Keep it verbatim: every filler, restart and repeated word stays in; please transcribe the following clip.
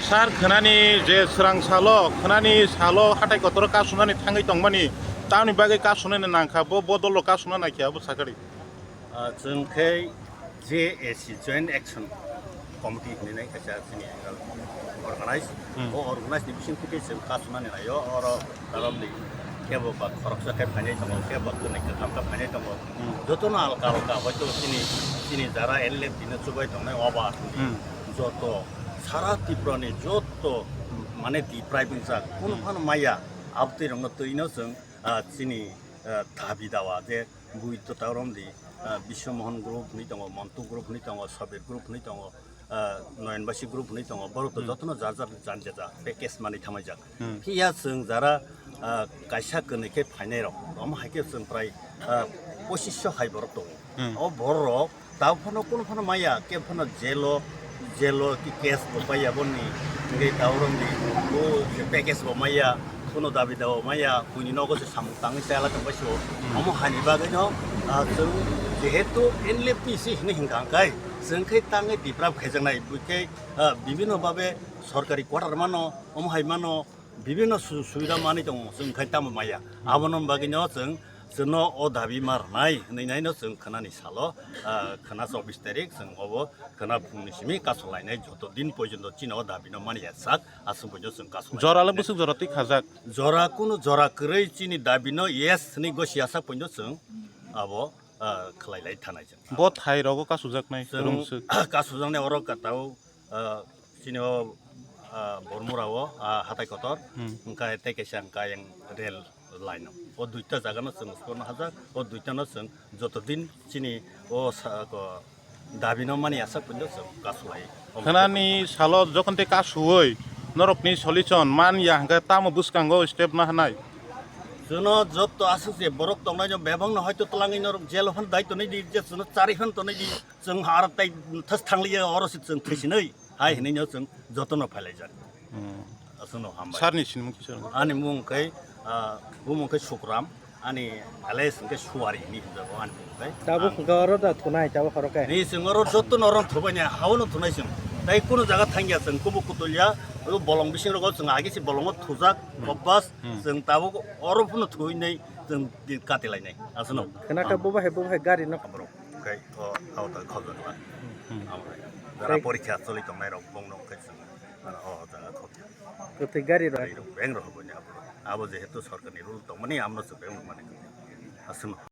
Sir, khwnani je swrang salo, khwnani salo hatai kotoro kasunani thangwi tongmani, tamni bagwi kasunani nangkha, bo bodolo kasuna naikha, abo sakari. Ah, chwng khe J A C, Joint Action Committee hinwi nai kaisa chini organize. Hmm. O organize ni bising twi chwng kasunani naio, oro karon di kebo ba khoroksa khe phainai tongo, kebo kwnwi kwtham khe phainai tongo. Hmm. Jotono alka alka hoito chini, chini jara L F D no chubai tongnai oba. Hmm. Joto sara Tripura ni joto mane deprive wngjak, kunu Hmm. phano maya, abtwi rokno twino chwng, ah, chini, ah, dabi dawa je bui to taurom di, ah, Biswa Mohan group hinwi tongo, Montu group hinwi tongo, Sabir group hinwi tongo, ah, Noyonbasi group hinwi tongo, borok to Hmm. jotono jar jar jan jaja package manwi thamaijak. Hmm. Phiya chwng jara, ah, kaisa kwnwi khe phainai rok, omo hai khe chwng prai, ah, pochisho hai borok tongo. Hmm. O borok tao phano kunu phano maya, khe phano jelo, jelo ki case bo paiya boni, hingke tao romdi, o je package bo maya, kunu dabi dawa maya, buini nogo se samung tangwi chala tongbai so. Hmm. Omo hani bagwi no, ah, chwng jehetu N L F T C hinwi hingka hingkai, chwng khe tangwi deprive khaijaknai, bui khe, ah, bibhinno babe sorkari quarter mano, omo hai mano, bibhinno su-, subida manwi tongo, chwng khai tamo maya. Abono bagwino chwng, chwngno o dabi ma rwnai hwnwi naino chwng khwnani salo, ah, khwna chobbish tarik chwng obo khwna phungni simi kaso lainai, joto din porjonto chini o dabino mani ya sak, aswk porjonto chwng kaso lainai. Jora le bwswk jora twi khajak? Jora kunu jora kwrwi chini dabino yes hwnwi gosi ya sak porjonto chwng abo, ah, khwlai lai thanai chwng. Bo thai rogo kasujaknai, chwng rwngswk. Kasujaknai oro ka tao, ah, chini o, ah, Bormura o, ah, hatai kotor, Hmm. hwnkhe tei kaisa hwnkhe yang rail line o. O duita jaga no chwng sukno hajak, o duita no chwng joto din chini o sa-, ko, dabi no mani aswk porjonto chwng kasu lai. Khwnani salo jokhon tei kasuwi norokni solution man ya hwnkhe tamo bwskango step na hwnai? Chwngno joto aswk je borok tongnai no bebak no hoito twlangwi norok jail o phano dai tonwi di, je chwngno charwi phano tonwi di, chwng har tai thas thangliya oro se chwng thwisinai. Hai hinwi no chwng jotono phailaijak. Hmm. Aswkno hambai. Sir ni sinimung kisa? Ani mung khe, ah, bumung khe Sukram, ani alias hwnkhe Suwari hinwi hwnjago ani mung khe. Tabuk ang hwnkhe oro da thunai, tabuk oro khe? Ni chwng oro jotono oro thubani, haono thunai chwng. Tai kunu jaga thangya chwng, kubuk kutulya, o bolong bising rogo chwng agi se bolongo thujak, Hmm. Bobbas, Hmm. chwng tabuk oro phano thuinai chwng di kati lainai. Aswkno. Khwna khe Ang bo bahai, bo bahai gari no. Borok khe o, o ta khojak la. Hmm. Ang khe jara Tei porikha choli tongnai rok bongno khe chwng. Ano, o jaga khobya. Kwthwi gari rok. Gari rok beng rok hobo ni abo. Abo jehetu sorkar ni rule tongmani amno se beng rok mani. Aswk.